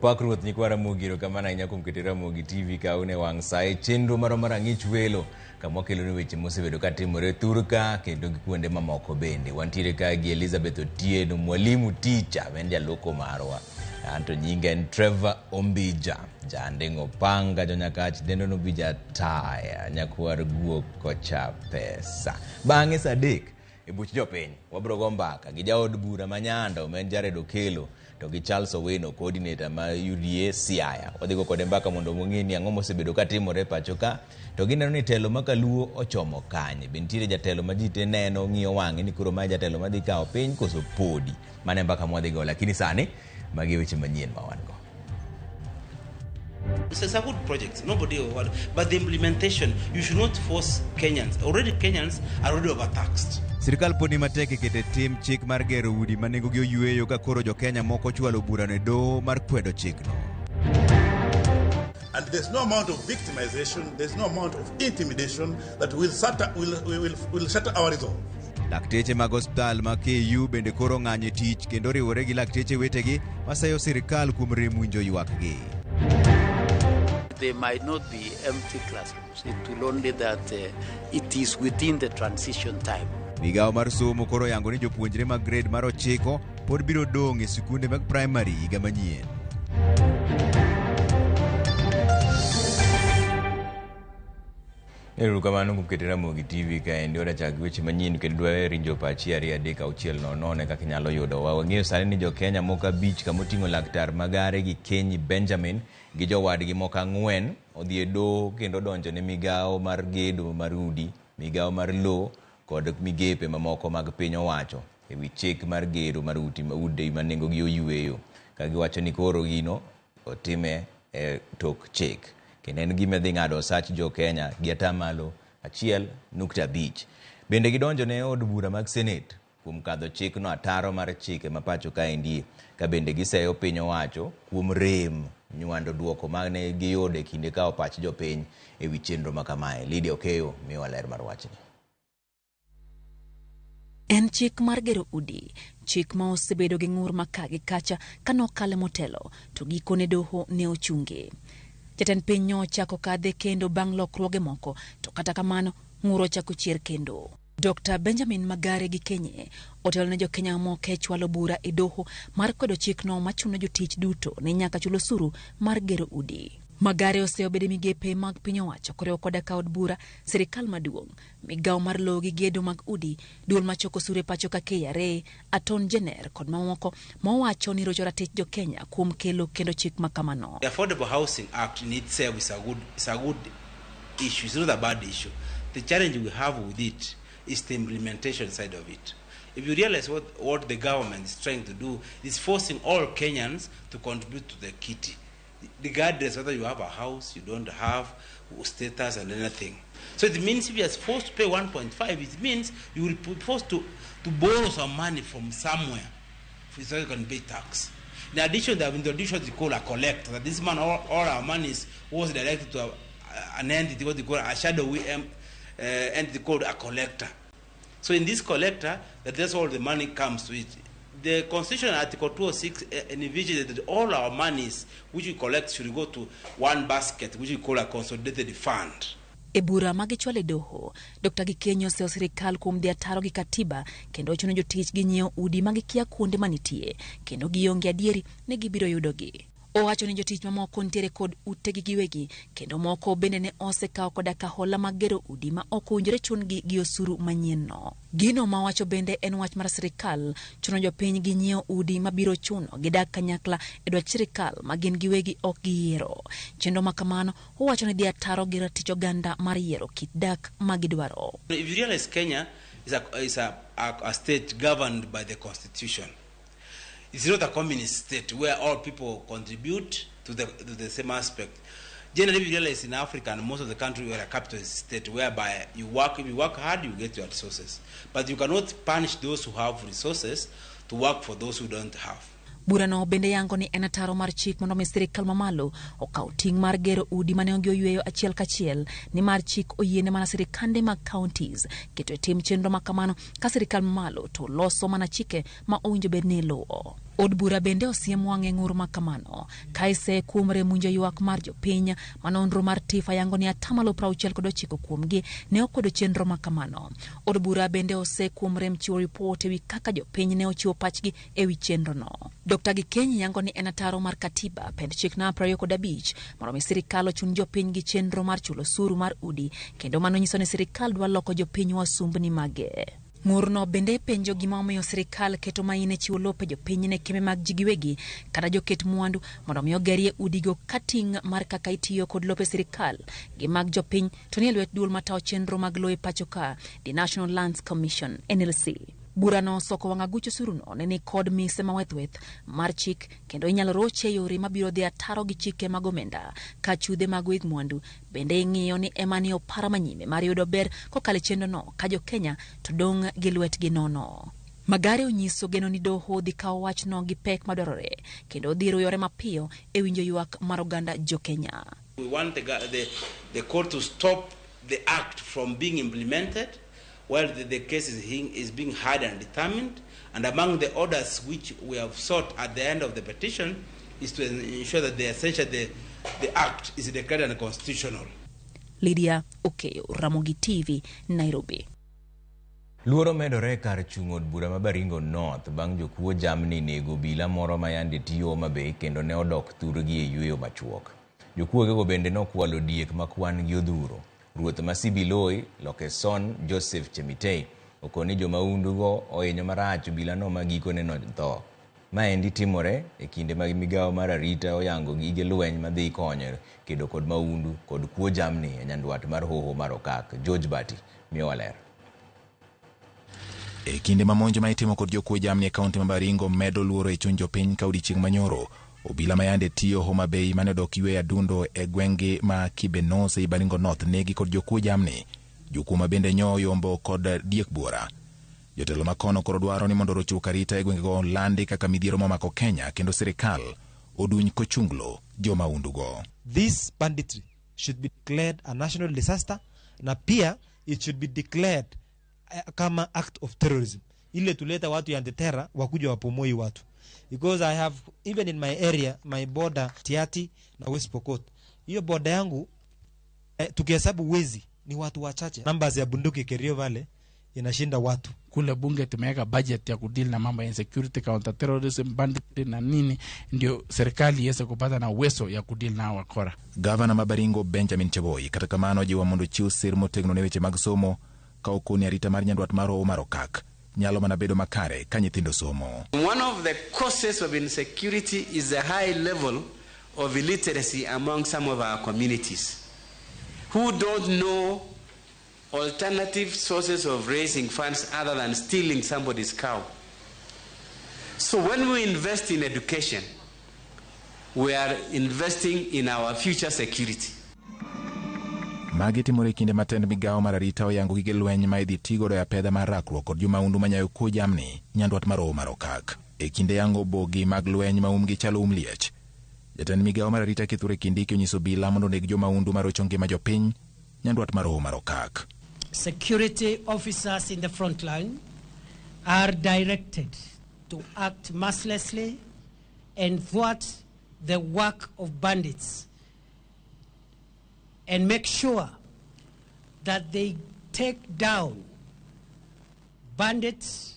Opak Ruoth nyikwa Ramogi, erokamano ahinya kuom keto Ramogi TV ka une wang' sa e chenro marwa mar Ang'ich Welo kama wakelo ni weche mosebedo ka timore thurka kendo gi kuonde mamoko bende. Wantiere ka gi Elizabeth Otieno, mwalimu ticha, ma en jaloko marwa. Anto nyinga en Trevor Ombija, janding' opanga, jonyakach dendo nobija taya, nyakwar guok kocha pesa. Bang'e sa 3 e buch jopiny wabiro go mbaka gi jaod bura ma Nyando ma en Jared Okello to gi Charles Owino coordinator ma UDA Siaya. Wadhi go kode mbaka mondo wang'e ni ang'o mosebedo ka timore e pacho ka to gineno ni telo ma kaluo ochomo kanye. Be nitiere jatelo ma ji te neno ng'iyo wang'e ni koro mae jatelo madhi kawo piny koso podi. Mano e mbaka mwadhi go lakini sani magi e weche manyien ma wan go. It's a good project, nobody will, but the implementation, you should not force Kenyans. Already Kenyans are already overtaxed. Sirkal pod ni matek e keto e tim chik mar gero udi ma nengogi oyueyo ka koro jo-Kenya moko chwalo burano e doho mar kwedo chikno. And there's no amount of victimization, there's no amount of intimidation that will shatter, will shatter our resolve. Lakteche mag osiptal ma KU bende koro ng'anyo e tich kendo riwore gi lakteche wetegi maseyo sirkal kuom rem winjo ywakgi. They might not be empty classrooms. It will only that it is within the transition time. Migawo mar somo koro yango ni jopuonjre mag grade mar 9 pod biro dong' e sikunde mag primary higa manyien. Erokamano kuom keto Ramogi TV kaendi wadachak gi weche manyien kendo dwa rinjo pachi 2 3 6 0 0 kaka inyalo yudo wa. Wang'eyo sani ni jo-Kenya moko 5 kama oting'o laktar Magare gi Kenyi Benjamin gi jowadgi moko 4 odhi e doho kendo donjo ne migawo mar gedo mar udi, migawo mar lowo kod migepe mamoko mag piny owacho e wi chik mar gero mar udi ma nengogi oyueyo ka giwacho ni koro gino otime e tok chik kendo en gima dhi ng'ado osach jo Kenya gi atamalo 1.5. Bende gidonjo ne od bura mag Senate kuom kadho chikno ataro mar chike ma pacho kaendi ka bende giseyo piny owacho kuom rem nywando duoko mane giyudo e kinde kawo pach jopiny e wi chenro ma kamae. Lydia Okeyo miyowa ler mar wachni. En chik mar gero udi, chik ma osebedo gi ng'ur ma ka gi kacha ka nokale motelo to gikone doho ne ochunge. Jatend piny nyo ochako kadhe kendo bang' lokruoge moko to kata kamano ng'ur ochako chier kendo. Dr. Benjamin Magare gi Kenye otelo ne jo-Kenya mamoko e chwalo bura e doho mar kwedo chikno machuno jotich duto ni nyaka chul osuru mar gero udi. Magare osebedo e migepe mag piny owacho koriwo koda ka od bura, sirikal maduong', migawo mar lowo gi gedo mag udi, duol machoko osuru e pacho ka KRA, Attorney General kod mamoko mowacho ni rocho ratich jo-Kenya kuom kelo kendo chik ma kamano. The Affordable Housing Act in itself is a good issue, it's not a bad issue. The challenge we have with it is the implementation side of it. If you realize what the government is trying to do, is forcing all Kenyans to contribute to the kitty, regardless whether you have a house, you don't have, status and anything. So it means if you are forced to pay 1.5, it means you will be forced to borrow some money from somewhere so you can pay tax. In addition, they have introduced what they call a collector. That this man, all our money was directed to an entity, what they call a shadowy entity called a collector. So in this collector, that's all the money comes to it. The Constitution, Article 206, envisages that all our monies which we collect should go to one basket, which we call a consolidated fund. E bura magichwalo e doho, Dr. Gikenyi oseyo sirikal kuom dhi ataro gi katiba kendo ochuno jotich gi nyiewo udi ma gikia kuonde manitie kendo gionge adieri ni gibiro yudogi. Owacho ni jotich mamoko nitiere kod utegi giwegi kendo moko bende ne osekawo koda ka hola mag gero udi ma ok owinjore chun-gi gi osuru manyien-no. Gino ma owacho bende en wach mar sirikal chuno jopiny gi nyiewo udi mabiro chuno gidak kanyakla e dwach sirikal ma gin giwegi ok giyiero. Chenro ma kamano owacho ni dhi ataro gi ratich oganda mar yiero kit dak ma gidwaro. If you realize Kenya is a state governed by the constitution. It's not a communist state where all people contribute to the same aspect. Generally, we realize in Africa and most of the country we are a capitalist state whereby if you work hard, you get your resources. But you cannot punish those who have resources to work for those who don't have. Burano bende yango ni en ataro mar chik mondo mi sirikal mamalo okaw ting' mar gero udi mane onge oyweyo achiel kachiel nimar chik oyiene mana sirikande mag counties keto e tim chenro ma kamano ka sirikal mamalo to loso mana chike ma owinjo bed ni iluwo. Od bura bende osiem wang'e ng'ur ma kamano ka ise kuom rem winjo ywak mar jopiny ma nonro mar TIFA yango ni atamalo 69 kuomgi ne okwedo chenro ma kamano. Od bura bende ose kuom rem chiwo ripot ewi kaka jopiny ne ochiwo pachgi ewi chenrono. Dr. Gikenyi yango ni en ataro mar katiba pend chik namba 25 mondo mi sirikal ochun jopiny gi chenro mar chulo osuru mar udi kendo mano nyiso ni sirikal dwa loko jopiny wasumbni mage. Ng'urno bende penjo gima omiyo sirikal keto maine chiwo lope jopiny ne kembe mag ji giwegi kata joket mwandu mondo mi ogerie udigo ka ting' mar kaka itiyo kod lope sirikal gi mag jopiny to nie lwet duol matayo chenro mag lowo e pacho ka, The National Lands Commission NLC. Burano osoko wang' aguch osuruno ne ni kod mise mawethweth mar chik kendo inyalo roche e yore mabiro dhi ataro gi chike mag omenda ka chudhe mag weg mwandu bende ing'iyo ni ema ni opara manyime mar yudo ber kokalo e chenrono ka jo-Kenya to dong' gi lwetgi nono. Magare onyiso geno ni doho dhi kawo wachno gi pek madwarore kendo dhi ruyore mapiyo e winjo ywak mar oganda jo-Kenya. We want the court to stop the act from being implemented while the case is being heard and determined. And among the orders which we have sought at the end of the petition is to ensure that the act is declared unconstitutional. Lydia Okeyo, Ramogi TV, Nairobi. Luoro medore kar chung' od bura ma Baringo North bang' jokuo jamni nego obila moro ma yande tiyo Homa Bay kendo ne odok thurgi e yweyo machuok. Jokuogego bende nokwalo diek ma kwan gi odhuro. Ruoth ma Sibiloi, Lokeson Joseph Chemitei okoni jomaundugo ohinyo marach obilano ma gikone notho. Maendi timore e kinde mag migawo mar arita oyango gige lweny madhi konyo kedo kod maundu kod kuo jamni e nyandwat mar hoho mar Okak. George Bati miyowa ler. E kinde ma monj ma itimo kod jokuo jamni e kaunti ma Baringo medo luoro e chuny jopiny ka odiechieng' manyoro, obila ma yande tiyo Homa Bay mane odok yweyo adundo e gweng'gi ma Kibenos ei Baringo North negi kod jokuo jamni, jokuo ma bende nyo oyombo kod diek buora. Jotelo ma kono koro dwaro ni mondo rochruok arita e gwengego landi kaka midhiero momako Kenya kendo sirikal oduny kochunglo jomaundugo. This banditry should be declared a national disaster na pia it should be declared kama act of terrorism, ile tuleta watu ya anti-terror wakuja wapomoi watu, because I have even in my area, my border Tiati na West Pokot, hiyo border yangu tukihesabu wezi ni watu wachache, numbers ya bunduki Kerio Valley inashinda watu. Kule bunge tumeweka budget ya kudeal na mambo ya insecurity, counter terrorism, banditry na nini, ndio serikali iweze kupata na uwezo ya kudeal na wakora. Gavana ma Baringo Benjamin Cheboi kata kamano jiwo mondo chiw sir motegno ne weche mag somo ka okoni arita mar nyandwat mar Hoho mar Okak nyalo mana bedo makare ka nyithindo somo. One of the causes of insecurity is the high level of illiteracy among some of our communities who don't know alternative sources of raising funds other than stealing somebody's cow. So when we invest in education, we are investing in our future security. Magi timore e kinde ma tend migawo mar arita oyango gige lweny ma idhi tigodo e apedha mar rakruok kod jomaundu manyayo kuo jamni nyandwat mar Hoho mar Okak. E kinde yango bogi mag lweny ma umgi chalo um liech. Jatend migawo mar arita Kithure Kindiki onyiso obila mondo oneg jomaundu marocho ngima jopiny nyandwat mar Hoho mar Okak. Security officers in the front line are directed to act mercilessly and thwart the work of bandits and make sure that they take down bandits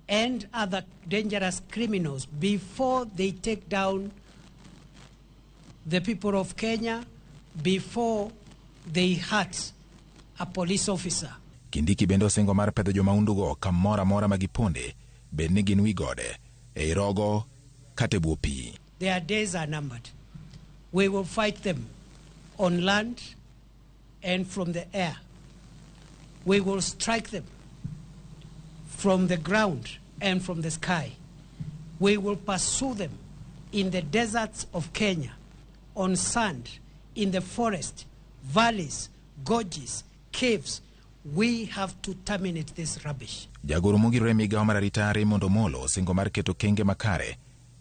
and other dangerous criminals before they take down the people of Kenya, before they hurt a police officer. Kindiki bende osingo mar pedho jomaundugo kamoro amora ma giponde, bed ni gin wi gode, ei rogo kata e bwo pi. Their days are numbered. We will fight them on land and from the air. We will strike them from the ground and from the sky. We will pursue them in the deserts of Kenya, on sand, in the forest, valleys, gorges, caves. We have to terminate this rubbish. Jagoro mongirore migawo mar arita Raymond Omolo osingo mar keto kenge makare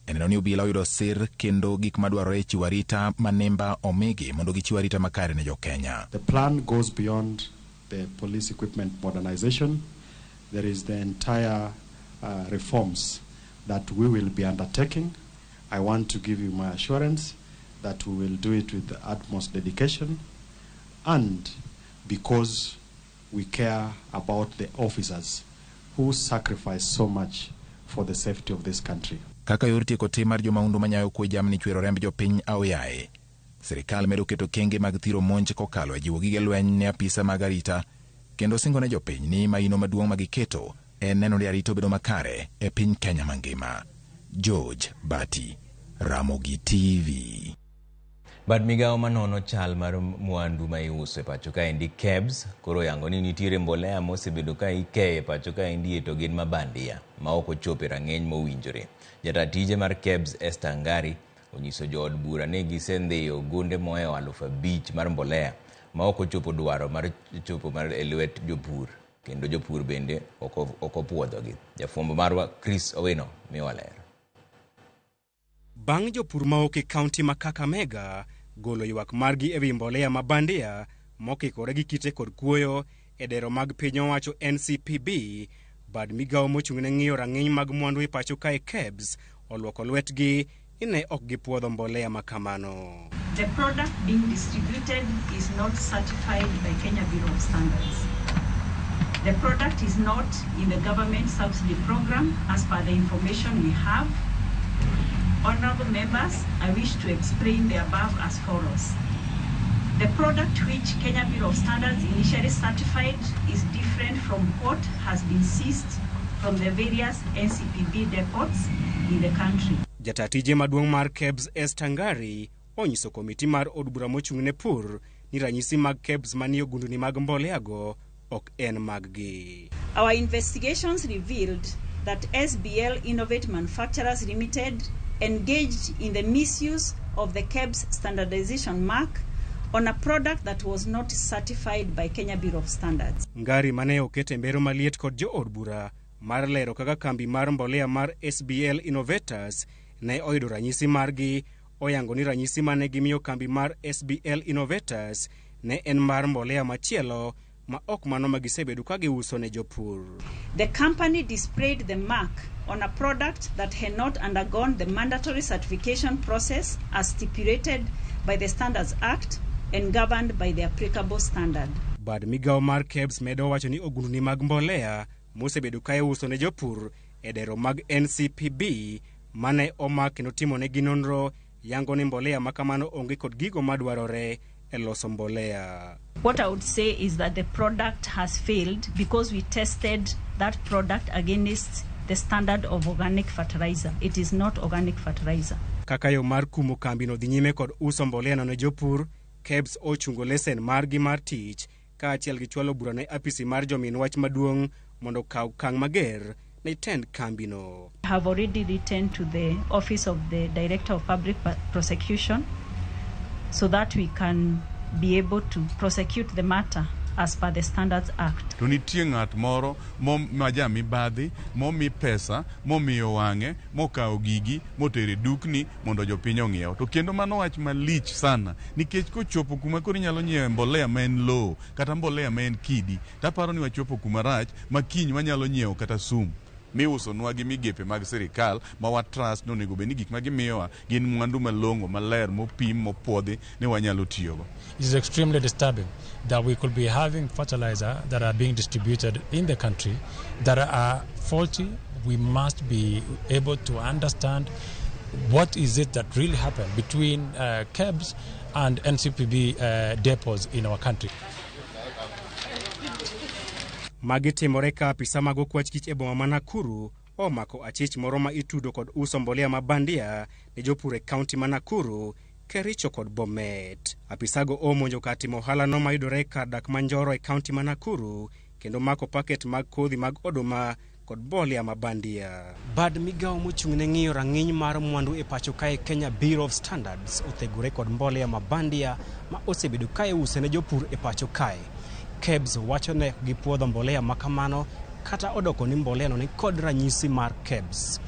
e neno ni obila oyudo sir kendo gik madwarore e chiwo arita ma nemba omigi mondo gichiw arita makare ne jokenya. The plan goes beyond the police equipment modernization. There is the entire reforms that we will be undertaking, I want to give you my assurance that we will do it with the utmost dedication and because we care about the officers who sacrifice so much for the safety of this country. Kaka yor tieko tim mar jomahundu manyayo kwe jamni chwero remb jopiny aoyaye, sirikal medo keto kenge mag thiro monj kokalo e jiwo gige lweny ne apisa mag arita kendo singo ne jopiny ni maino maduong' ma giketo en neno ni arita obedo makare e piny Kenya mangima. George Bati, Ramogi TV. Bad migawo manono chal mar mwandu ma iuso e pacho kaendi KEBS koro oyango ni nitiere mbolea mosebedo ka ikeyo e pacho kaendi to gin mabandia ma ok ochopo e rang'iny mowinjore. Jata tije mar KEBS Esther Ngari onyiso jood bura ni gisendhiyo gunde mohewo 5,000 mar mbolea ma ok ochopo dwaro mar chopo mar e lwet jopur kendo jopur bende ok opuodhogi. Jafwambo marwa Chris Owino miwa ler. Bang' jopur mawuok e kaunti ma Kakamega golo ywak margi ewi mbolea ma bandia mokikore gi kite kod kuoyo e dero mag piny owacho NCPB, bad migawo mochung' ne ng'iyo rang'iny mag mwandu e pacho kae KEBS oluoko lwetgi ni ne ok gipuodho mbolea ma kamano. The product being distributed is not certified by Kenya Bureau of Standards. The product is not in the government subsidy program as per the information we have. Honorable members, I wish to explain the above as follows. The product which Kenya Bureau of Standards initially certified is different from what has been seized from the various NCPB depots in the country. Jata tije maduong' mar KEBS Esther Ngari onyiso komiti mar od bura mochung' ne pur ni ranyisi mag KEBS manie ogundni mag mbolea go ok en maggi. Our investigations revealed that SBL Innovate Manufacturers Limited engaged in the misuse of the KEBS standardization mark on a product that was not certified by Kenya Bureau of Standards. Ngari mane okete mbero maliet kod jood bura mar lero kaka kambi mar mbolea mar SBL Innovators ne oyudo ranyisi margi, oyango ni ranyisi mane gimiyo kambi mar SBL Innovators ne en mar mbolea machielo ma ok mano ma gisebedo ka giuso ne jopur. The company displayed the mark on a product that had not undergone the mandatory certification process as stipulated by the Standards Act and governed by the applicable standard. Bad migawo mar KEBS medo wacho ni ogundni mag mbolea mosebedo ka iuso ne jopur e dero mag NCPB mane omak kendo timonegi nonro yango ni mbolea ma kamano onge kod gigo madwarore e loso mbolea. What I would say is that the product has failed because we tested that product against the standard of organic fertilizer. It is not organic fertilizer. Kaka yo mar kumo kambino dhi nyime kod uso mbolea no ne jopur, KEBS ochungo lesen margi mar tich kaachiel gi chwalo bura ne apisi mar jomin wach maduong' mondo okaw okang' mager ne tend kambino. I have already written to the office of the Director of Public Prosecution so that we can be able to prosecute the matter as per the Standards Act. To nitie ng'at moro ma ja mibadhi momi pesa momiyo wang'e mokawo gigi motere dukni mondo jopiny ong'iew. To kendo mano wach malich sana nikech kochopo kuma koro inyalo nyiewe mbolea ma en lowo kata mbolea ma en kidi, taparo ni wachopo kuma rach ma kiny wanyalo nyiewo kata sum miusonwa gi migepe mag sirikal ma wa trust ni onego bed ni gik ma gimiyowa gin mwandu malong'o maler mopim mopuodhi ni wanyalo tiyogo. It is extremely disturbing that we could be having fertilizer that are being distributed in the country that are faulty. We must be able to understand what is it that really happened between KEBS and NCPB depots in our country. Magi timore ka apisa mag okwach kich e boma ma Nakuru omako achich moro ma itudo kod uso mbolea ma bandia ne jopur e kaunti ma Nakuru, Kericho kod Bomet. Apisago omonjo kar timo ohala no mayudore e kar dak ma Njoro e kaunti ma Nakuru kendo mako paket mag kodhi mag oduma kod mbolea ma bandia. Bad migawo mochung' ne ng'iyo rang'iny mar mwandu e pacho kae Kenya Bureau of Standards othegore kod mbolea ma bandia ma osebedo ka iuse ne jopur e pacho kae. KEBS wacho ne gipuodho mbolea ma kamano kata odoko ni mbolea no ni kod ranyisi mar KEBS.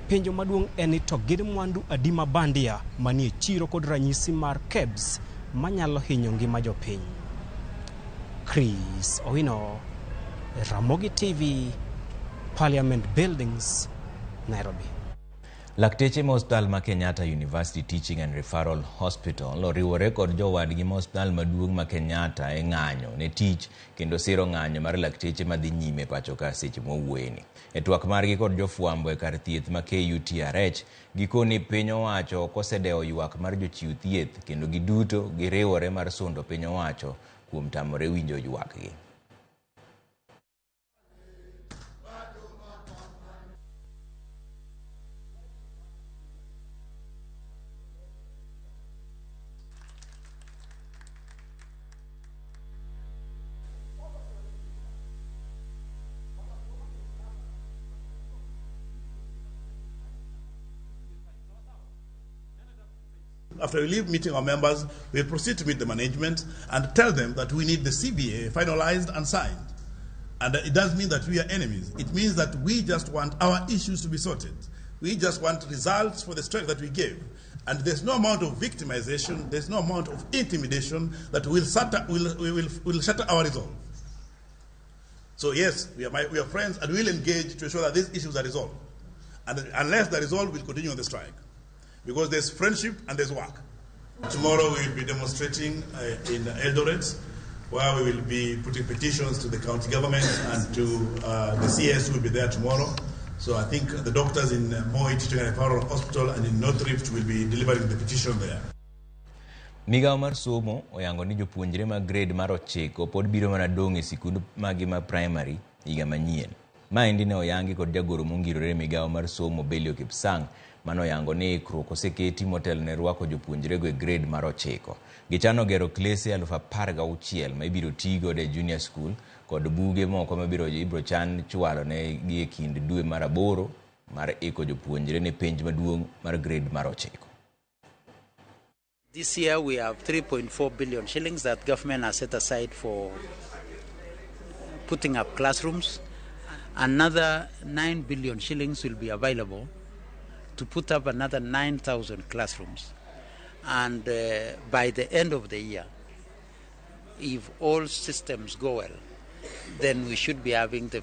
Penjo maduong' en ni to gin mwandu adi ma bandia manie chiro kod ranyisi mar KEBS manyalo hinyo ngima jopiny. Chris Owino, Ramogi TV, Parliament Buildings, Nairobi. Lakteche ma osiptal ma Kenyatta University Teaching and Referral Hospital oriwore kod jowadgi ma osiptal maduong' ma Kenyatta e ng'anyo ne tich kendo siro ng'anyo mar lakteche madhi nyime pacho ka seche mwawuoyeni. E twak margi kod jofwambo e kar thieth ma KUTRH, gikoni piny owacho ok osedewo ywak mar jochiw thieth kendo giduto giriwore mar sundo piny owacho kuom tamore winjo ywakgi. After we leave meeting our members, we proceed to meet the management and tell them that we need the CBA finalized and signed. And it doesn't mean that we are enemies. It means that we just want our issues to be sorted. We just want results for the strike that we gave. And there's no amount of victimization, there's no amount of intimidation that will shatter our resolve. So yes, we are friends and we'll engage to ensure that these issues are resolved. And unless they're resolved, we'll continue on the strike. Because there's friendship and there's work. Tomorrow we will be demonstrating in Eldoret, where we will be putting petitions to the county government and to the CS who will be there tomorrow. So I think the doctors in Moi Teaching and Referral Hospital and in North Rift will be delivering the petition there. Migawo mar somo oyango ni jopuonjre mag grade mar 9 pod biro mana dong' e sikund magi ma primary higa manyien. Maendi ne oyangi kod jagoro mongirore migawo mar somo Belio Kipsang' mano oyango ni ikruok oseketi motelo ne rwako jopuonjrego e grade mar 9. Gichano gero klese 16,000 ma ibiro ti godo e junior school kod buge moko mabiro ibiro chan chwalo ne gi e kind dwe mar 8 mar iko jopuonjre ne penj maduong' mar grade mar 9. This year we have 3.4 billion shillings that government has set aside for putting up classrooms. Another 9 billion shillings will be available to put up another 9,000 classrooms. And by the end of the year, if all systems go well, then we should be having the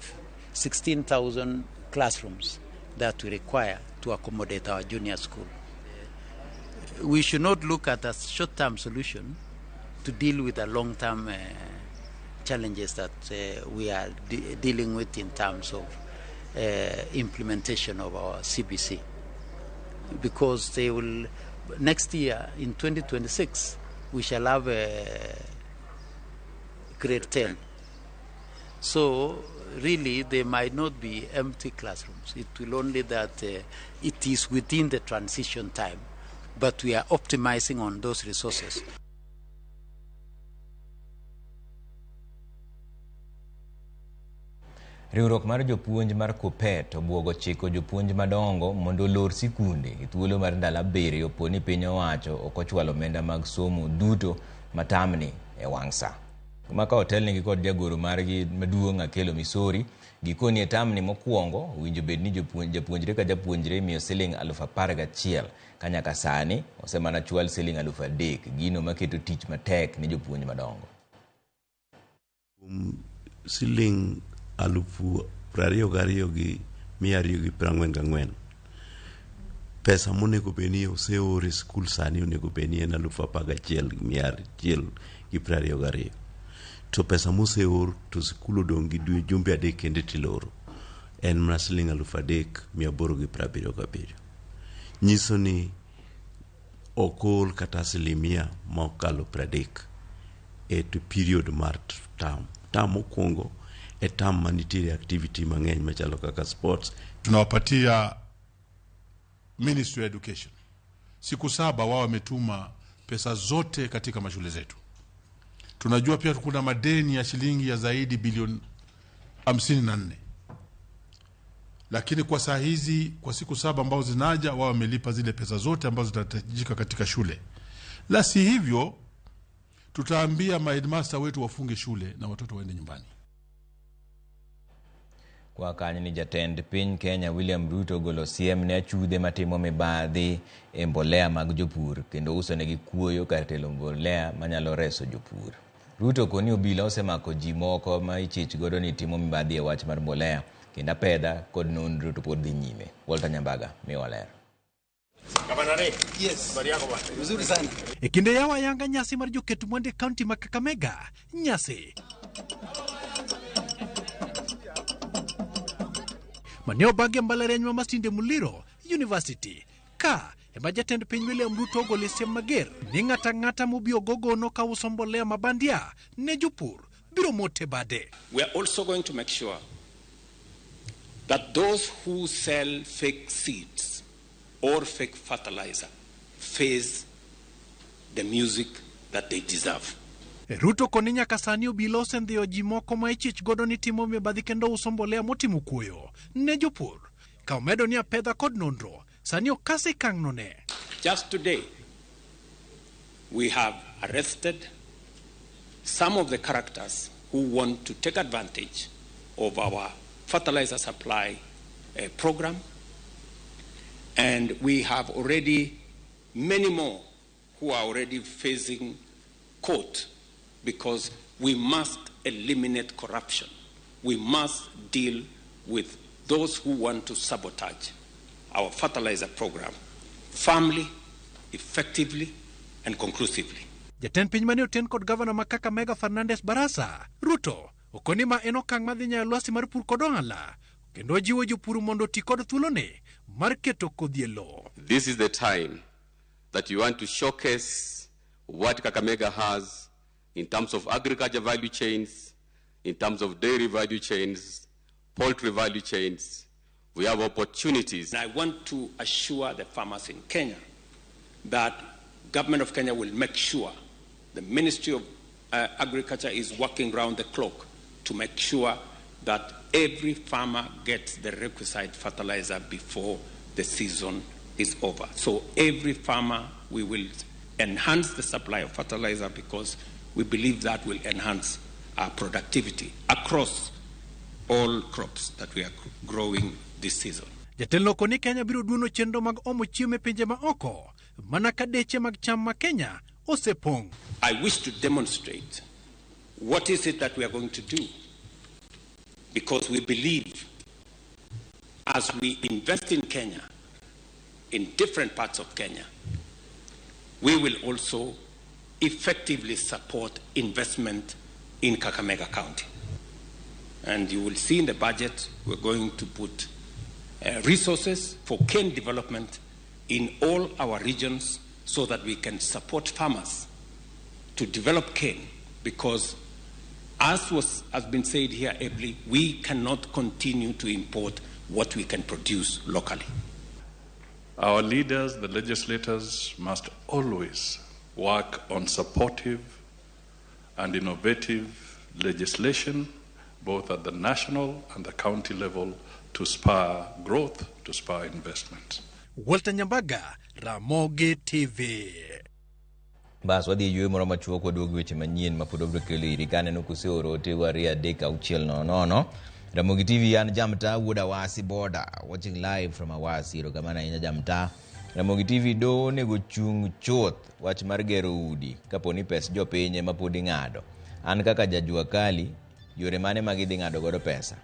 16,000 classrooms that we require to accommodate our junior school. We should not look at a short-term solution to deal with the long-term challenges that we are dealing with in terms of implementation of our CBC. Because they will, next year in 2026, we shall have a grade 10. So really there might not be empty classrooms. It will only that it is within the transition time, but we are optimizing on those resources. Riwruok mar jopuonj mar Kuppet obwogo chiko jopuonj madongo mondo olor sikunde e thuolo mar ndalo 7 opo ni piny owacho ok ochwalo omenda mag somo duto matamni e wang' sa. Maka otelnegi kod jagoro margi maduong' Akelo Misori, gikoni e tamni mokwongo owinjo bed ni japuonjre ka japuonjre imiyo siling 11,000 ka nyaka sani osemana chwal siling 3,000, gino maketo tich matek ne jopuonj madongo. Siling 22,244. Pesa monego bed ni oseor e skul sani onego bed ni en 11,122. To pesa moseor to skul odong' gi jumbe 3 kende tiloro en mana siling 3,877. Nyiso ni ok ool kata asilimia mokalo 30 e to period mar term. Term mokwongo e term manitiere activity mang'eny machalo kaka sports. Tunawapatia Ministry of Education siku 7 wao wametuma pesa zote katika mashule zetu. Tunajua pia kuna madeni ya shilingi ya zaidi bilioni 54. Lakini kwa saa hizi, kwa siku 7 ambazo zinaja, wao wamelipa zile pesa zote ambazo zitahitajika katika shule. La si hivyo, tutaambia headmaster wetu wafunge shule na watoto waende nyumbani. Kwa kanyo ni jatend piny Kenya William Ruto ogolo siem ne achudhe matimo mibadhi e mbolea mag jopur kendo uso negi kuoyo kar telo mbolea manyalo reso jopur. Ruto koni obila osemako ji moko ma ichich godo ni timo mibadhi e wach mar mbolea kendo apedha kod nonro to pod dhi nyime. Walter Nyambaga miwa ler. Yes. Mzuri sana. E kinde yawo ayanga nyasi mar joket mwandu e kaunti ma Kakamega, nyasi mane obagi e mbalariany ma Masinde Muliro University ka ema jatend piny William Ruto ogolo siem mager ni ng'ato ang'ata mobiro gogono ka uso mbolea ma bandia ne jopur biro mote bade. We are also going to make sure that those who sell fake seeds or fake fertilizer face the music that they deserve. Ruto koni nyaka sani obila osendhiyo ji moko ma ichich godo ni timo mibadhi kendo uso mbolea motimo kuoyo ne jopur. Ka omedo ni apedha kod nonro sani okase kang'no ne. Just today, we have arrested some of the characters who want to take advantage of our fertilizer supply program. And we have already many more who are already facing court because we must eliminate corruption. We must deal with those who want to sabotage our fertilizer program firmly, effectively, and conclusively. Jatend piny mane oten kod gavana ma Kakamega Fernandes Barasa, Ruto, okoni ma en okang' madhi nyayo lwasi mar pur kod ohala, kendo ojiwo jopur mondo oti kod thuolone mar keto kodhi e lowo. This is the time that you want to showcase what Kakamega has in terms of agriculture value chains, in terms of dairy value chains, poultry value chains. We have opportunities. And I want to assure the farmers in Kenya that government of Kenya will make sure the Ministry of Agriculture is working round the clock to make sure that every farmer gets the requisite fertilizer before the season is over. So every farmer, we will enhance the supply of fertilizer because we believe that will enhance our productivity across all crops that we are growing this season. Jatelo koni Kenya biro duono chenro mag omo chiemo e pinje ma oko mana ka deche mag cham ma Kenya osepong'. I wish to demonstrate what is it that we are going to do, because we believe as we invest in Kenya, in different parts of Kenya, we will also effectively support investment in Kakamega County. And you will see in the budget, we're going to put resources for cane development in all our regions so that we can support farmers to develop cane, because as has been said here ably, we cannot continue to import what we can produce locally. Our leaders, the legislators, must always work on supportive and innovative legislation, both at the national and the county level, to spur growth, to spur investment. Walter Nyambaga, Ramogi TV. Bas wadhi yweyo moro machuok waduogo weche manyien ma pod wabiro kelo iri ka aneno koseoro ote 2 3 6 0 0. Ramogi TV an Jamta wuod Awasi border watching live from Awasi. Erokamano ahinya Jamta. Ramogi TV do onego chung chuth wach mar gero udi kapo ni pes jopiny ema pod ing'ado. An kaka jajua kali, yore mane ma gidhi ng'ado godo pesa?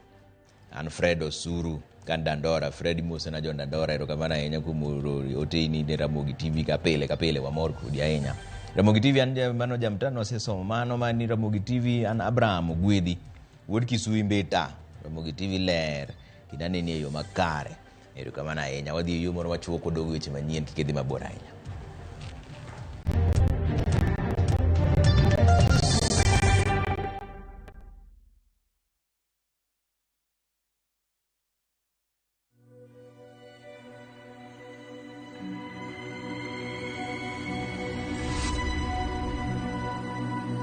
An Fred Osuru kan Dandora. Fred Musa na John Dandora, erokamano ahinya kuom oro oteni ne Ramogi TV ka pile ka pile, wamor kodi ahinya. Ramogi TV an mano Jamta nosesomo mano mani Ramogi TV an Abraham Ogwedhi wuod Kisui Mbeta. Ramogi TV ler kendo aneni e yo makare. Erokamano ahinya. Wadhi e yo moro machuok waduogo weche manyien kik idhi mabor ahinya.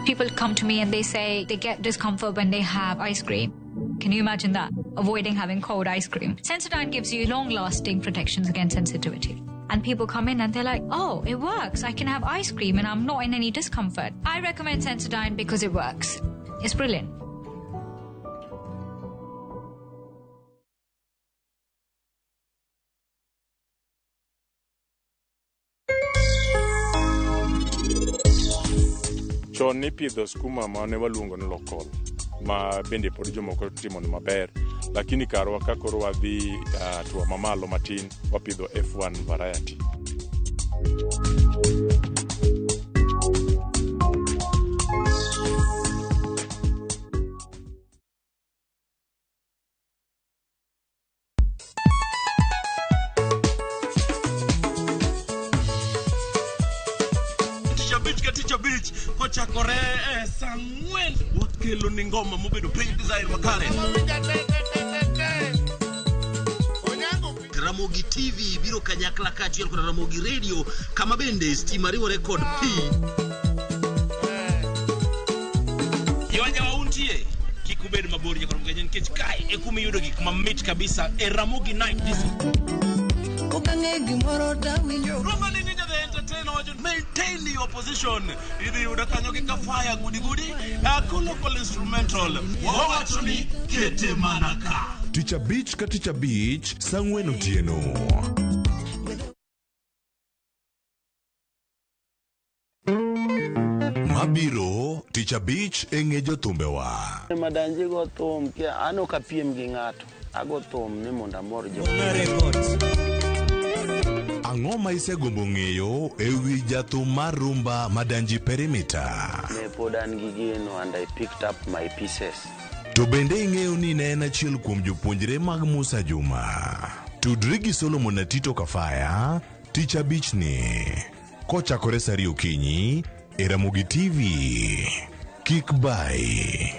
People come to me and they say they get discomfort when they have ice cream. Can you imagine that? Avoiding having cold ice cream. Sensodyne gives you long-lasting protections against sensitivity. And people come in and they're like, oh, it works. I can have ice cream and I'm not in any discomfort. I recommend Sensodyne because it works. It's brilliant. Chon nipidho skuma mane waluongo ni lokol, ma bende pod jomoko timo ni maber, lakini karwa ka koro wadhi hatua mamalo matin, wapidho F1 variety. Kochakore e saa 4 wakelo ni ngoma mobedo piny design makare. Ramogi TV biro kanyakla kaachiel kod Ramogi Radio kama bende stima riwore kod pi. Yoja untie kik ubed mabor nyaka Ramogi nikech kae e kuma iyudo gik mamit kabisa e Ramogi Night Disco. Okang'e gimoro tawinjo. Roma ni ninja the entertainer wacho maintain your position. Idhi yudo kanyo gi kafaya gudi gudi. Local instrumental. Wawacho ni kete mana ka. Tich abich ka tich abich saa 4 otieno. Mabiro tich abich e ng'e jothumbewa. Madanji go thum kia an ok apiem gi ng'ato. Ago thum ni mondo amor jo. Ang'o ma isegombo ng'eyo e wi jathum mar rumba Madanji Perimeter? Ne pod an gi geno and I picked up my pieces. To bende ing'eyo ni ne en achiel kuom jopuonjre mag Musa Juma. Tudri gi Solomon Atito Kafaya tich abich ni kochakore saa 2 okinyi e Ramogi TV. Kik bai.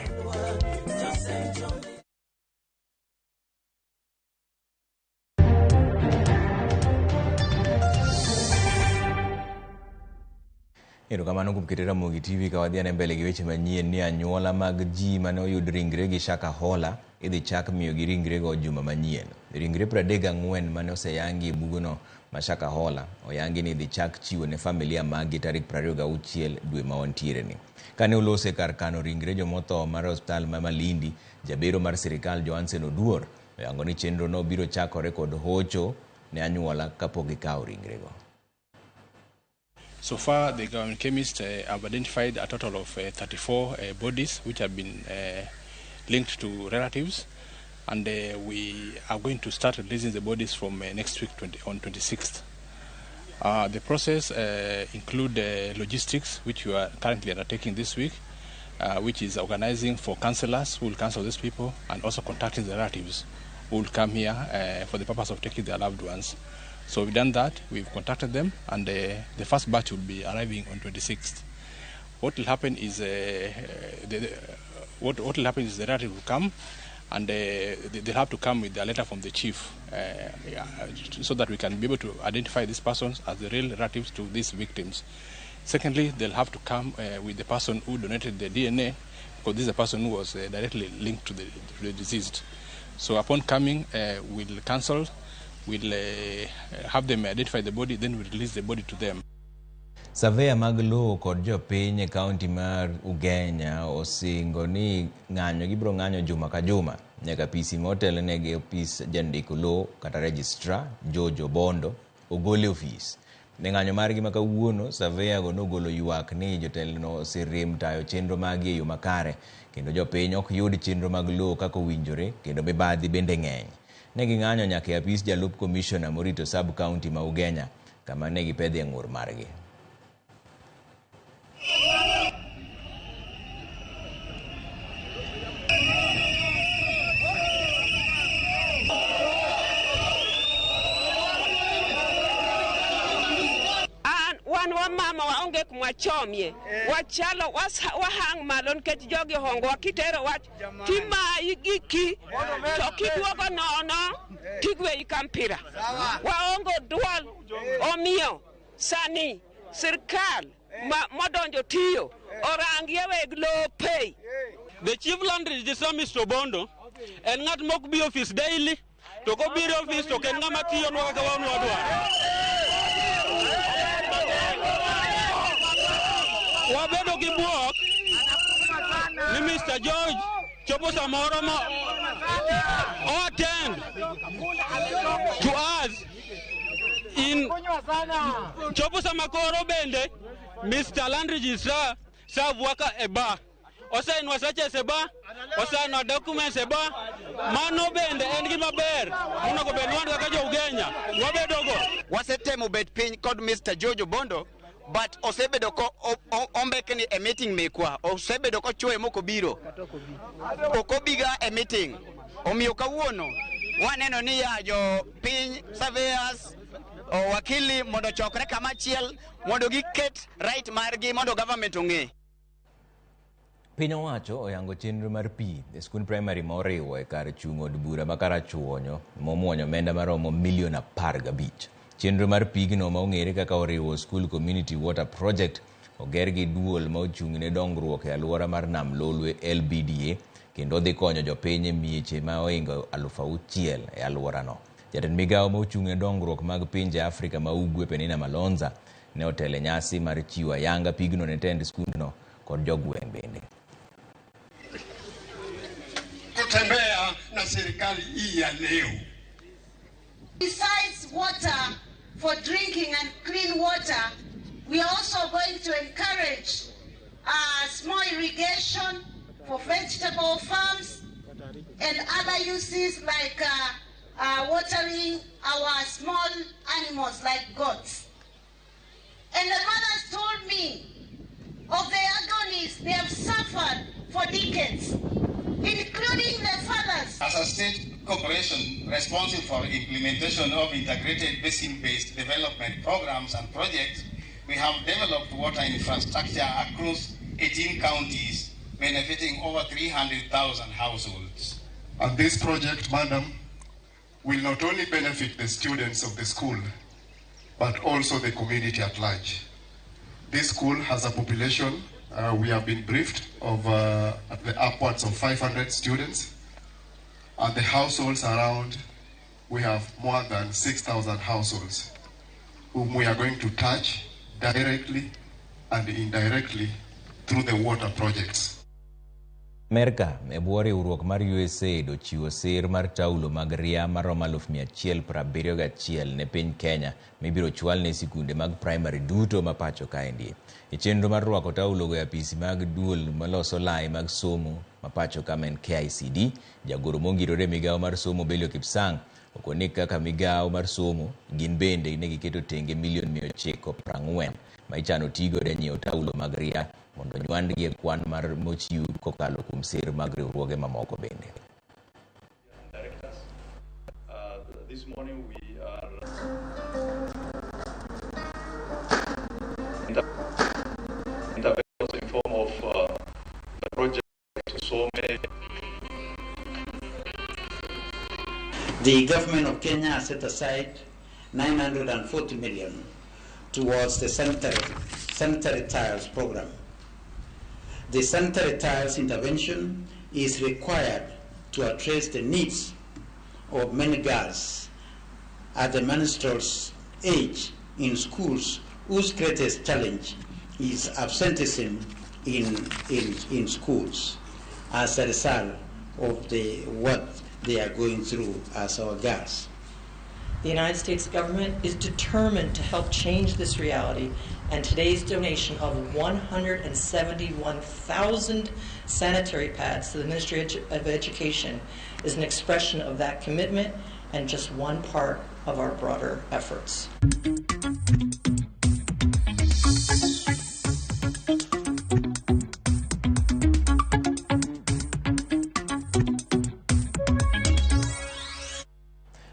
Erokamano kuom keto Ramogi TV ka wadhi ane mbele gi weche manyien ni anyuola mag ji mane oyud ringre gi Shakahola idhi chak miyogi ringrego juma manyien. Ringre 34 mane oseyangi e bugono ma Shakahola oyangi ni idhi chak chiwo ne familia maggi tarik 26 dwe ma wantiere ni. Kane olose kar kano ringre jomotho mar osiptal ma Malindi, jabero mar sirikal Johansen Oduor oyango ni chenro no biro chakore kod hocho ne anyuola kapok gikawo ringrego. So far, the government chemists have identified a total of 34 bodies which have been linked to relatives, and we are going to start releasing the bodies from next week on 26th. The process include logistics, which we are currently undertaking this week, which is organizing for counselors who will counsel these people and also contacting the relatives who will come here for the purpose of taking their loved ones. So we've done that, we've contacted them, and the first batch will be arriving on 26th. What will happen is what will happen is the relative will come, and they'll have to come with a letter from the chief so that we can be able to identify these persons as the real relatives to these victims. Secondly, they'll have to come with the person who donated the DNA, because this is a person who was directly linked to the deceased. So upon coming, we'll counsel, we'll have them identify the body, then we'll release the body to them. Surveyor mag lowo kod jopiny e kaunti mar Ugenya osingo ni ng'anyo gibiro ng'anyo juma ka juma nyaka apisi motelonegi opis jandiko lowo kata registrar George Obondo ogol e ofis. Ne ng'anyo margi ma kawuono, surveyor go nogolo ywak ni jotelo oserem tayo chenro maggi e yo makare kendo jopiny ok yud chenro mag lowo kaka owinjore kendo mibadhi bende ng'eny. Ne ging'anyo nyaka e apis jalup komishona morito sub county ma Ugenya kama ne gipedhe ng'ur margi. Wan wamama waonge kumwachomie wachalo wahang malo nikech jogi ohongo wakitero wach timayi giki to kiduogo nono tigweyi ka mpira waongo duol. Omiyo sani sirkal modonjo tiyo orangie weg lope. The chief land registrar Mr. Obondo en ng'at mok bi office daily to kobiro office to ok en ng'ama tiyonwa kaka wan wadwaro. Wabedo gi buok ni Mr. George chopo samoro ma o attend to us in chopo sama koro bende Mr. Land Registrar serve worker e bar. Osainwa searches e ba, osainwa documents e ba. Mano bende en gima ber monego bed ni wan kaka jo Ugenya wabedogo. Wasetemo bet piny kod Mr. George Obondo, but osebedo ko ombekni e meeting mekwa, osebedo kochuoye mokobiro, ok obiga e meeting. Omiyo kawuono waneno ni ya jo piny surveyors wakili mondo ochokre kama achiel mondo giket right margi mondo government ong'e. Piny owacho oyango chenro mar pi e skund primary ma oriwo e kar chung' od bura ma Karachuonyo momuonyo omenda maromo milion 15. Chenro mar pigno ma ong'ere kaka oriwo School Community Water Project oger gi duol ma ochung' ne dongruok e alwora mar Nam Lolwe LBDA kendo dhi konyo jopiny e mieche ma ohingo 6,000 e alworano. Jatend migawo ma ochung' ne dongruok mag pinje Afrika ma Ugwe Penina Malonza ne otelo e nyasi mar chiwo ayanga pigno ne tend skundno kod jogweng' bende. Kutembea na serikali hii ya leo. Besides water for drinking and clean water, we are also going to encourage small irrigation for vegetable farms and other uses like watering our small animals like goats. And the mothers told me of the agonies they have suffered for decades, including their fathers. As a state corporation responsible for implementation of integrated basin-based development programs and projects, we have developed water infrastructure across 18 counties, benefiting over 300,000 households. And this project, madam, will not only benefit the students of the school, but also the community at large. This school has a population, we have been briefed, of at the upwards of 500 students, and the households around, we have more than 6,000 households, whom we are going to touch directly and indirectly through the water projects. Amerka e bwo riwruok mar USAID ochiwo sir mar taulo mag ria maromo 171,000 ne piny Kenya mibiro chwal ne sikunde mag primary duto ma pacho kaendi. E chenro mar rwako taulogo e apisi mag duol maloso lai mag somo ma pacho ka ma en KICD, jagoro mongirore e migawo mar somo Belio Kipsang okoni kaka migawo mar somo gin bende ne giketo tenge milion 940 ma ichano tigodo e nyiewo taulo mag ria mondo nywandgi e kwan mar mochiw kokalo kuom sir mag riwruoge mamoko bende. This morning we are in form of the project Some. The government of Kenya has set aside 940 million towards the sanitary tiles program. The sanitary tiles intervention is required to address the needs of many girls at the menstrual age in schools whose greatest challenge is absenteeism in schools as a result of what they are going through as our girls. The United States government is determined to help change this reality, and today's donation of 171,000 sanitary pads to the Ministry of Education is an expression of that commitment and just one part of our broader efforts.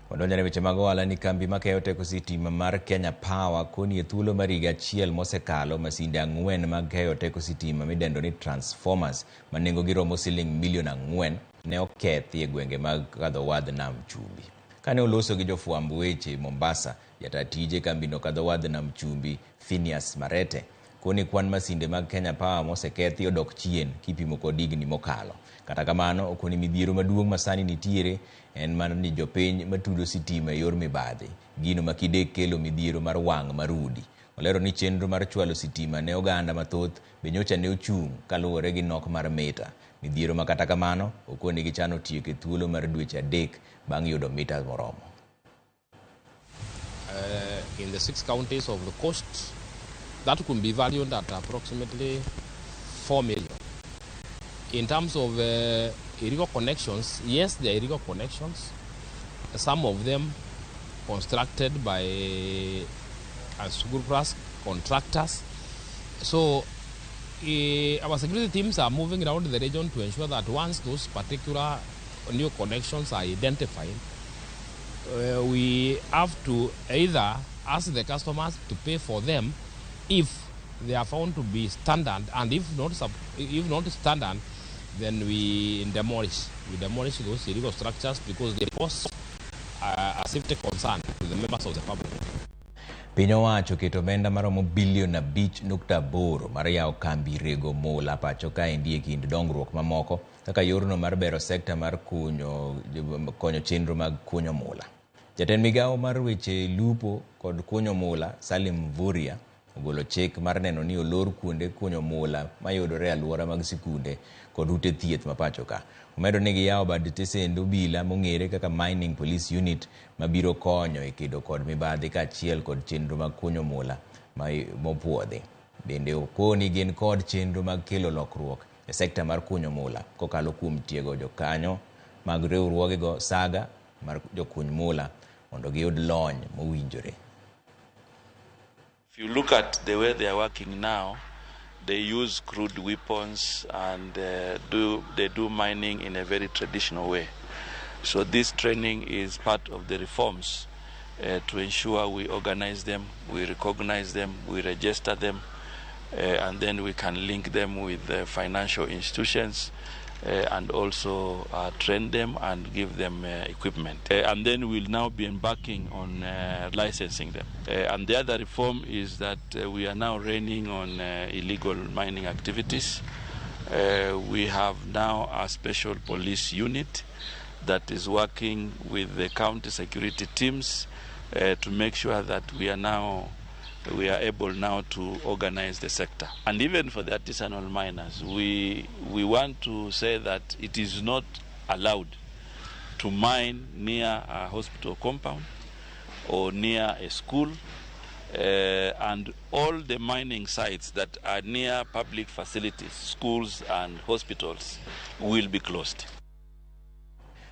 Wadonjane weche mag ohala ni kambi makeyo teko sitima mar Kenya Power koni e thuolo mar higa achiel mosekalo masinde 4 mag keyo teko sitima midendo ni transformers ma nengogi romo siling milion 4 ne okethi e gwenge mag kadho wadh Nam Chumbi. Kane oloso gi jofwamb weche Mombasa, jata tije kambino kadho wadh Nam Chumbi Phineas Marete koni kwan masinde mag Kenya Power mosekethi odok chien kipimo kod higni mokalo. Kata kamano, okoni midhiero maduong' masani nitiere en mana ni jopiny matudo sitima e yor mibadhi, gino ma kidek kelo midhiero mar wang' mar udi. Olero ni chenro mar chwalo sitima ne oganda mathoth be nyocha ne ochung' kaluwore gi nok mar mita. Midhiero ma kata kamano, okoni gichano tieko e thuolo mar dweche 3 bang' yudo mita moromo. In the 6 counties of the coast, that could be valued at approximately 4 million. In terms of illegal connections, yes, there are illegal connections. Some of them constructed by unscrupulous contractors. So our security teams are moving around the region to ensure that once those particular new connections are identified, we have to either ask the customers to pay for them if they are found to be standard, and if not standard, then we demolish. We demolish those illegal structures because they pose a safety concern to the members of the public. Piny owacho keto omenda maromo bilion 5.8 mar yawo kambi rego mula pacho kaendi e kind dongruok mamoko kaka yorno mar bero sekta mar konyo chenro mag kunyo mula. Jatend migawo mar weche lupo kod kunyo mula Salim Mvurya ogolo chik mar neno ni olor kuonde kunyo mula mayudore e alwora mag sikunde kod ute thieth ma pacho ka. Omedo ni giyawo bad tesend obila mong'ere kaka Mining Police Unit mabiro konyo e kedo kod mibadhi kaachiel kod chenro mag kunyo mula mopuodhi. Bende okoni gin kod chenro mag kelo lokruok e sekta mar kunyo mula kokalo kuom tiego jokanyo mag riwruogego saga mar jokuny mula mondo giyud lony mowinjore. If you look at the way they are working now, they use crude weapons and they do mining in a very traditional way. So this training is part of the reforms to ensure we organize them, we recognize them, we register them, and then we can link them with financial institutions and also train them and give them equipment. And then we'll now be embarking on licensing them. And the other reform is that we are now reining on illegal mining activities. We have now a special police unit that is working with the county security teams to make sure that we are able now to organize the sector. And even for the artisanal miners, we want to say that it is not allowed to mine near a hospital compound or near a school, and all the mining sites that are near public facilities, schools and hospitals, will be closed.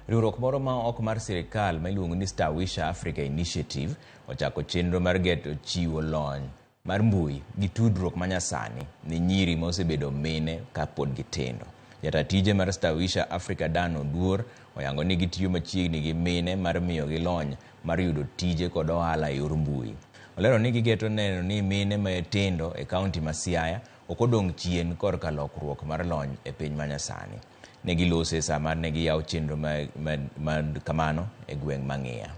Riwruok moro ma ok mar sirikal ma iluongo ni Stawisha Africa Initiative ochako chenro mar geto chiwo lony mar mbui gi tudruok manyasani ne nyiri ma osebedo mine kapod gitindo. Jata tije mar Stawisha Africa Dan Oduor oyango ni gitiyo machiegni gi mine mar miyogi lony mar yudo tije kod ohala e yor mbui. Olero ni gigeto neno ni mine matindo e kaunti ma Siaya ok odong' chien korka lokruok mar lony e piny manyasani. Ne gilose sama ne giyawo chenro ma kamano e gweng' Mang'iya.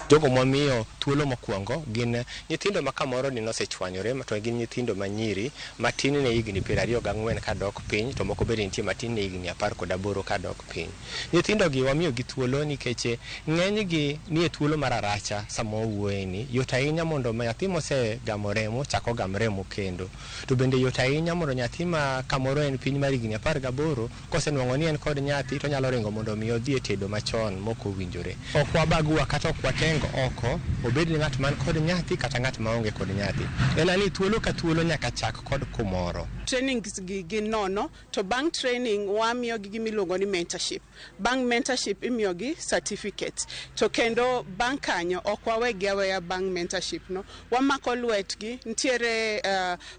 Jogo mwamiyo thuolo mokwongo gin nyithindo ma kamoro ni nosechwanyore, to gin nyithindo manyiri matin ne higni 24 kadok piny, to moko bende nitie matin ne higni 18 kadok piny. Nyithindo gi wamiyo gi thuolo nikech ng'enygi nie thuolo mar aracha sama wawuoye ni yot ahinya mondo nyathi mosegamo remo chak ogam remo kendo. To bende yot ahinya mondo nyathi ma kamoro en piny mar higni 18 kosenwang'o ni en kod nyathi to nyalo ringo mondo mi odhi e tedo machon mok owinjore. Ok wabagua kata ok watengo oko, obed ni ng'at man kod nyathi kata ng'at maonge kod nyathi. En ani thuolo ka thuolo nyaka chak kod kumoro. Trainings gi gin nono, to bang' training wamiyogi gimiluongo ni mentorship. Bang' mentorship imiyogi certificate. To kendo bang' kanyo ok wawegi aweya bang' mentorship no. Wamako lwetgi, nitiere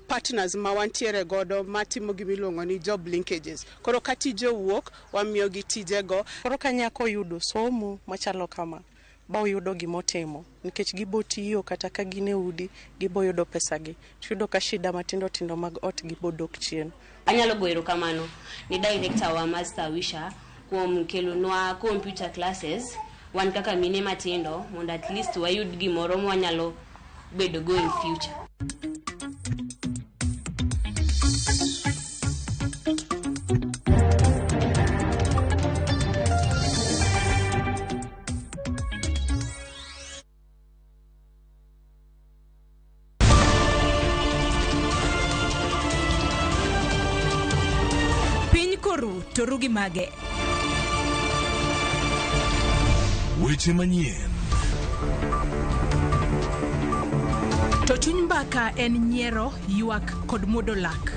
partners ma wantiere godo matimo gimiluongo ni job linkages. Koro ka tije owuok, wamiyogi tijego. Koro ka nyako oyudo somo machalo kama, ba oyudo gimotimo nikech gibo tiyo kata ka gin e udi gibo yudo pesagi, tiyudo ka shida matindo tindo mag ot gibo dok chien. Anyalo goyo erokamano ni director wa mar Stawisha kuom kelonwa computer classes wan kaka mine matindo mondo at least wayud gimoro mwanyalo bedo go in future. Torugi mage. Weche manyien. To chuny mbaka en nyiero, ywak kod muodo lak.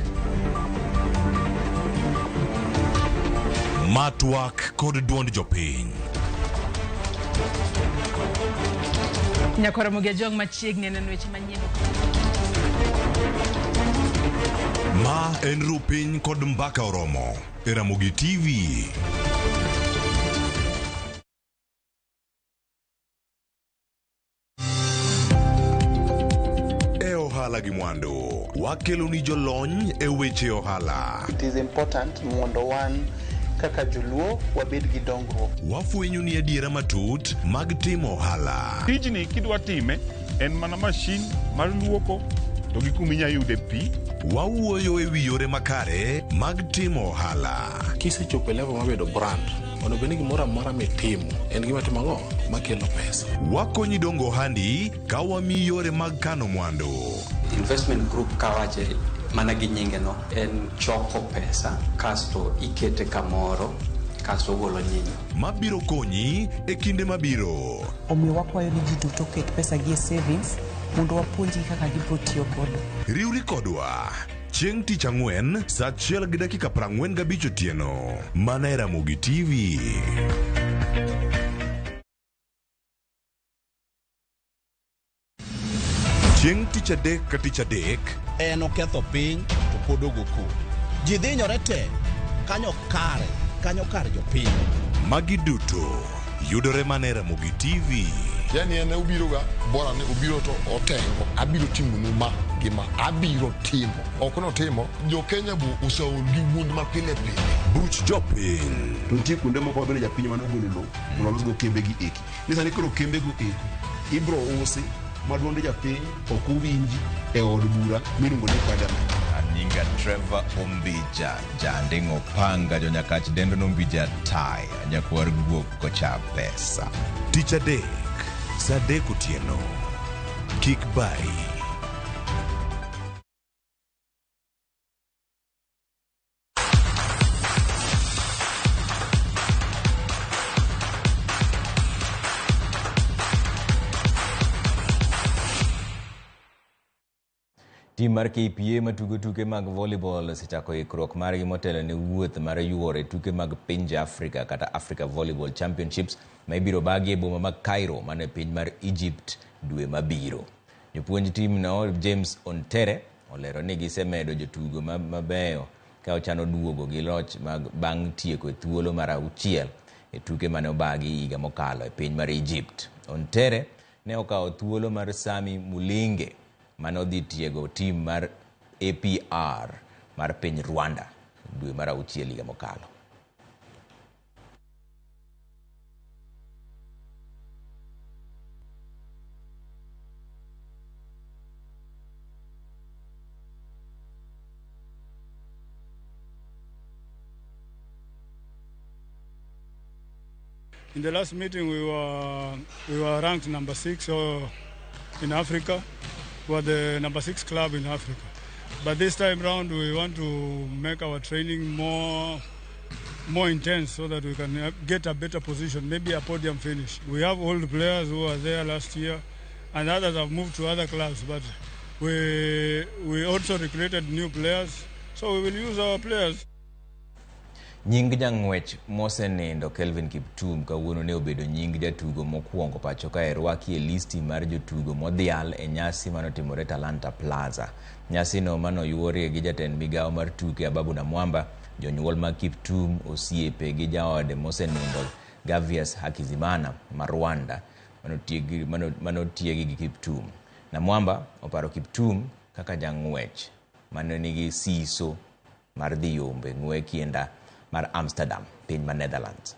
Ma twak kod duond jopiny. Nyakwar Ramogi Ajwang' machiegni neno weche manyien. Ma en Rupiny kod Mbaka Oromo e Ramogi TV. E ohala gi mwandu, wakelo ni jolony e weche ohala. It is important mondo wan kaka joluo wabed gi dongruok. Wafwenyo ni adiera matut mag timo ohala. Tijni kidwa time en mana mashin mar luoko to gi kuma inya yude pi. Wawuoyo e wi yore makare mag timo ohala. Kisechopo e level mar bedo brand, onego bed ni gimoro amora mitimo en gima timo ang'o makelo pesa. Wakonyi dongo ohandi ka wamiyi yore mag kano mwandu. Investment group kawache mana gi nyinge no en choko pesa kasto ikete kamoro kasto ogolo nyinyo. Mabiro konyi e kinde mabiro. Omiyo wakwayo ni ji duto oket pesa gi e savings mondo wapuonjgi kaka gibiro tiyo godo. Riwri kodwa chieng' tich ang'wen saa 1:45 otieno mana e Ramogi TV. Chieng' tich adek ka tich adek en oketho piny to pod ogo koko. Ji dhinyore te kanyo kare kanyo kar jopiny. Magi duto yudore mana e Ramogi TV. Yani en obiro ga bora ni obiro to otengo abiro timonu ma gi ma abiro timo ok notimo jo Kenya bu oseol gi wuond ma pile pile. Buch jopiny. To nitie kuonde moko mabende japiny mane ogolo lowo mondo olosgo kembe gi eki. Ni sani koro kembe go eko ibro usi ma duond japiny ok owinji e od bura miluongo ni parliament. Anyinga Trevor Ombija, Janding'o Panga, Jonyakach dendo Nombija Tai, nyakwar guok kocha pesa. Tich adek, saa 3 otieno. Kik bari. Tim mar KPA matugo tuke mag volleyball osechako ikruok margi motelo ne wuoth mar yuoro e tuke mag pinje Afrika kata Africa Volleyball Championships ma ibiro bagi e boma ma Cairo mano e piny mar Egypt dwe mabiro. Jopuonj timno James Ontere olero ni gisemedo jotugo mabeyo ka ochano duogo gi loch mag bang' tieko e thuolo mar 6 e tuke mane obagi higa mokalo e piny mar Egypt. Ontere ne okawo thuolo mar Sami Mulinge mane odhi tiego tim mar APR mar piny Rwanda dwe mar 6 higa mokalo. In the last meeting we were ranked number 6 in Africa. We were the number 6 club in Africa. But this time round we want to make our training more intense so that we can get a better position, maybe a podium finish. We have old players who were there last year and others have moved to other clubs, but we also recruited new players, so we will use our players. Nying jang'wech mosenindo Kelvin Kiptum kawuono ne obedo nying jatugo mokwongo pacho ka e rwaki e listi mar jotugo modhial e nyasi manotimore Talanta Plaza. Nyasino manoyuorie gi jatend migawo mar tuke Ababu Namwamba, jonyuol mag Kiptum, osiepe gi jaode mosenindo Gavias Hakizimana ma Rwanda manotiegi gi Kiptum. Namwamba oparo Kiptum kaka jang'wech mane nigi siso mar dhi yombe ng'we kienda mar Amsterdam, piny ma Netherlands.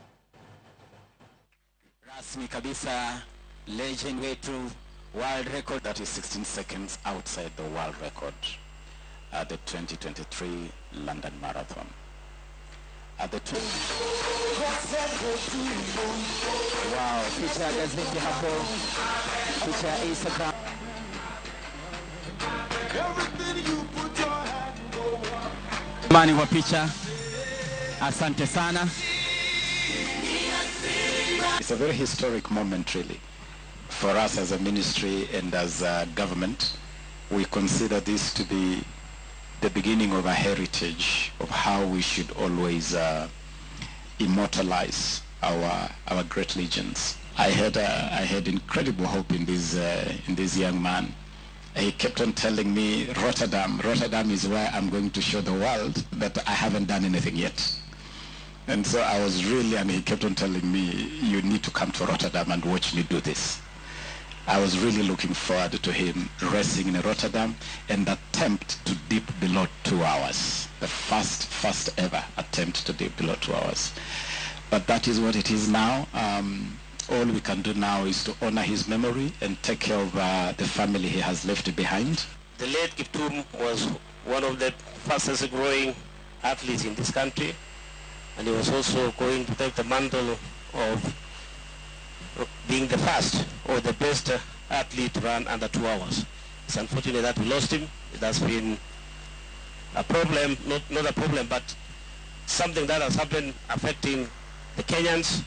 Rasmi kabisa legend wetu world record, that is 16 seconds outside the world record at the 2023 London Marathon. At the Wow, picha ya gazeti hapo, picha ya Instagram. Mani wa picha. Asante sana. It's a very historic moment really For us as a ministry and as a government, we consider this to be the beginning of a heritage of how we should always immortalize our great legends. I had incredible hope in this young man. He kept on telling me, Rotterdam, Rotterdam is where I'm going to show the world that I haven't done anything yet. And so I was really, and he kept on telling me, you need to come to Rotterdam and watch me do this. I was really looking forward to him racing in Rotterdam and attempt to dip below 2 hours. The first ever attempt to dip below 2 hours. But that is what it is now. All we can do now is to honor his memory and take care of the family he has left behind. The late Kiptum was one of the fastest growing athletes in this country, and he was also going to take the mantle of being the first or the best athlete to run under 2 hours. It's unfortunate that we lost him. It has been a problem, not a problem, but something that has happened affecting the Kenyans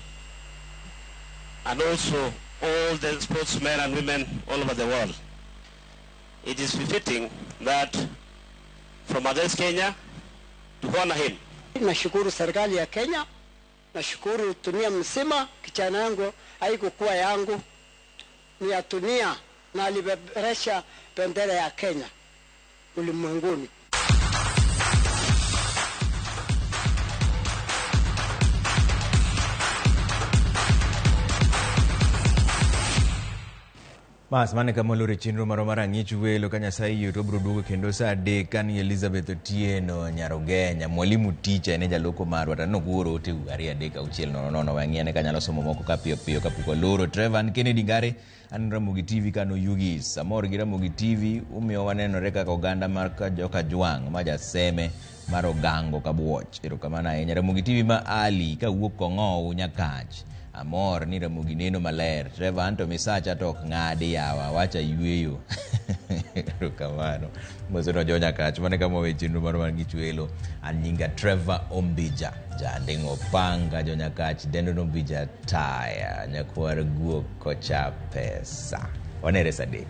and also all the sportsmen and women all over the world. It is befitting that from Address Kenya to honor him. Nashukuru serikali ya Kenya, nashukuru dunia mzima. Kijana yangu haikukuwa yangu, ni ya dunia, na alipeperusha bendera ya Kenya ulimwenguni. Bas mane kama oloro chenro marwa mar ang'ich welo ka Nyasaye oyie to wabiro duogo kendo saa 3 ka ni Elizabeth Otieno Nyarogenya mwalimu ticha en e jaloko marwa to aneno kuoro ote 2 3 6 0 0 we ang'i ane kanyalo somo moko ka piyo piyo kapok waloro. Trevor an Kennedy Ngare an Ramogi TV kano Yugis amor gi Ramogi TV umiyo wanenore kaka oganda mar joka Jwang' ma jaseme mar Ogango Kabuoch. Erokamano ahinya Ramogi TV ma Ali kawuok Kong'ow Nyakach. Amor ni Ramogi neno maler. Trevor anto misacha to ok ng'adi yawa wacha yueyo. Erokamano. Mosono jo Nyakach mane kama weche chenro marwa mar ng'ich welo. An nyinga Trevor Ombija janding'o opanga jo Nyakach dendo Ombija taya nyakwar guok kocha pesa. Wanere saa 3.